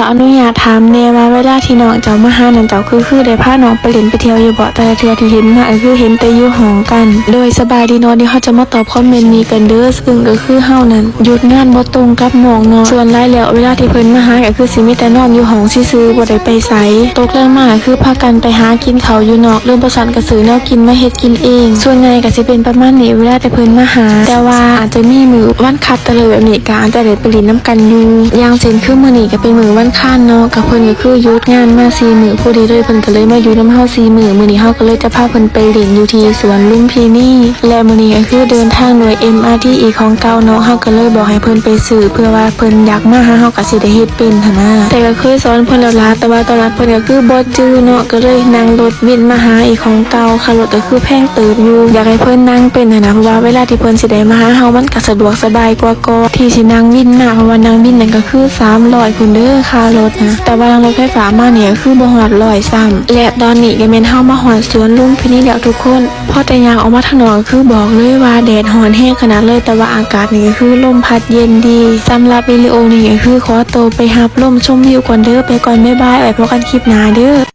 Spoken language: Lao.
ຂໍອະນຸຍາດຖາມແດ່ວ່າ ເວລາທີ່ນ້ອງເຈົ້າມາຫານັ້ນ ເຈົ້າຄື ຄືໄດ້ພານ້ອງໄປຫຼິ້ນໄປທ່ຽວຢູ່ບໍ່? ແຕ່ລະເທື່ອທີ່ເຫັນມາ ກໍຄືເຫັນແຕ່ຢູ່ຫ້ອງກັນ. ໂດຍສະບາຍດີເນາະ, ດຽວເຮົາຈະມາຕອບຄອມເມັນນີ້ກັນເດີ້, ຊຶ່ງກໍຄືເຮົານັ້ນຢຸດງານບໍ່ຕົງກັບນ້ອງເນາະ. ສ່ວນຫຼາຍແລ້ວ ເວລາທີ່ເພິ່ນມາຫາ ກໍຄືຊິມີແຕ່ນອນຢູ່ຫ້ອງຊື່ໆ ບໍ່ໄດ້ໄປໃສ. ຕົກແລງມາກໍຄືພາກັນໄປຫາກິນເຂົ້າຢູ່ນອກ ຫຼືບໍ່ຊັ້ນກໍຊື້ແນວກິນມາເຮັດກິນເອງ. ສ່ວນໃຫຍ່ກໍຊິເປັນປະມານນີ້ ເວລາທີ່ເພິ່ນມາຫາ. ແຕ່ວ່າອາດຈະມີມື້ວັນຄັດຕະເລີແບບນີ້ ກໍອາດຈະໄດ້ໄປຫຼິ້ນນຳກັນຢູ່. ຢ່າງເຊັ່ນຄືມື້ນີ້ກໍເປັນມື້ວັນຄານເນາະ, ກໍເພິ່ນກໍຄືຢຸດງານມາສີ່ມື້ພໍດີເລີຍ, ເພິ່ນກໍເລີຍມາຢູ່ນຳເຮົາສີ່ມື້. ມື້ນີ້ເຮົາກໍເລີຍຈະພາເພິ່ນໄປຫຼິ້ນຢູ່ທີ່ສວນລຸມພິນີ ແລະ ມື້ນີ້ກໍຄືເດີນທາງດ້ວຍ ເອັມອາທີ ອີກຂອງເກົ່າເນາະ, ເຮົາກໍເລີຍບອກໃຫ້ເພິ່ນໄປຊື້ ເພື່ອວ່າເພິ່ນຢາກມາຫາເຮົາກໍຊິໄດ້ເຮັດເປັນຫັ້ນນະ. ແຕ່ກໍເຄີຍສອນເພິ່ນແລ້ວລະ ແຕ່ວ່າຕອນນັ້ນເພິ່ນກໍຄືບໍ່ຈື່ເນາະ, ກໍເລີຍນັ່ງລົດວິນມາຫາອີກຂອງເກົ່າ. ຄ່າລົດກໍຄືແພງເຕີບຢູ່, ຢາກໃຫ້ເພິ່ນນັ່ງເປັນຫັ້ນນະ, ເພາະວ່າເວລາທີ່ເພິ່ນຊິໄດ້ມາຫາເຮົາ ມັນກໍສະດວກສະບາຍກວ່າກໍທີ່ຊິນັ່ງວິນມາ, ເພາະວ່ານັ່ງວິນນັ້ນກໍຄືສາມຮ້ອຍພຸ້ນເດີ້ ຄ່າລົດນະ. ແຕ່ວ່ານັ່ງລົດໄຟຟ້າມານີ້ກໍຄືບໍ່ຮອດຮ້ອຍຊ້ຳ. ແລະ ຕອນນີ້ກໍແມ່ນເຮົາມາຮອດສວນລຸມພິນີແລ້ວທຸກຄົນ. ພໍແຕ່ຍ່າງອອກມາທາງນອກ ຄືບອກເລີຍວ່າແດດຮ້ອນແຮງຂະໜາດເລີຍ, ແຕ່ວ່າອາກາດນີ້ກໍຄືລົມພັດເຢັນດີ. ສຳລັບວິດີໂອນີ້ກໍຄືຂໍໂຕໄປຮັບລົມຊົມວິວກ່ອນເດີ້, ໄປກ່ອນ, ບາຍບາຍ, ໄວ້ພົບກັນຄລິບໜ້າເດີ້.